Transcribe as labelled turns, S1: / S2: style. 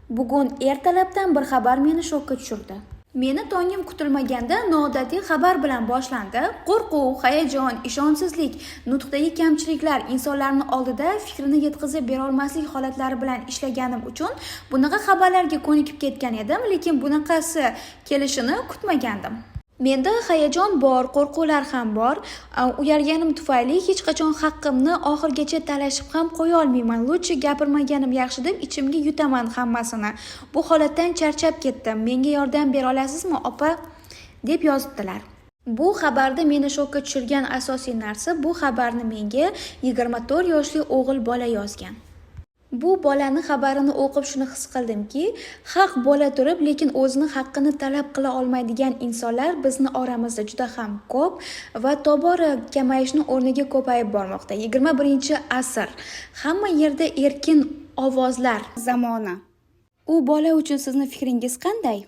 S1: Bugun ertalabdan bir xabar meni shokka tushirdi. Meni tongim kutilmaganda noodatiy xabar bilan boshlandi. Qo'rquv, hayajon, ishonchsizlik, nutqdagi kamchiliklar, insonlarni oldida fikrini yetkazib berolmaslik holatlari bilan ishlaganim uchun bunaqa xabarlarga ko'nikib ketgan edim, lekin bunaqasi kelishini kutmagandim. Menda hayajon bor, qo'rquvlar ham bor. Uyalganim tufayli hech qachon haqqimni oxirigacha talashib ham qo'ya olmayman. Лучше gapirmaganim yaxshi deb ichimga yutaman hammasini. Bu holatdan charchab ketdim. Menga yordam bera olasizmi, opa? Deb yozibdilar. Bu xabarda meni shokka tushirgan asosiy narsa, bu xabarni menga 24 yoshli o'g'il bola yozgan. Bu bolani xabarini o'qib shuni his qildimki, haq bo'la turib, lekin o'zini haqqini talab qila olmaydigan insonlar bizni oramizda juda ham ko'p va tobora kamayishni o'rniga ko'payib bormoqda. 21-asr. Hamma yerda erkin ovozlar
S2: zamoni.
S1: U bola uchun sizni fikringiz qanday?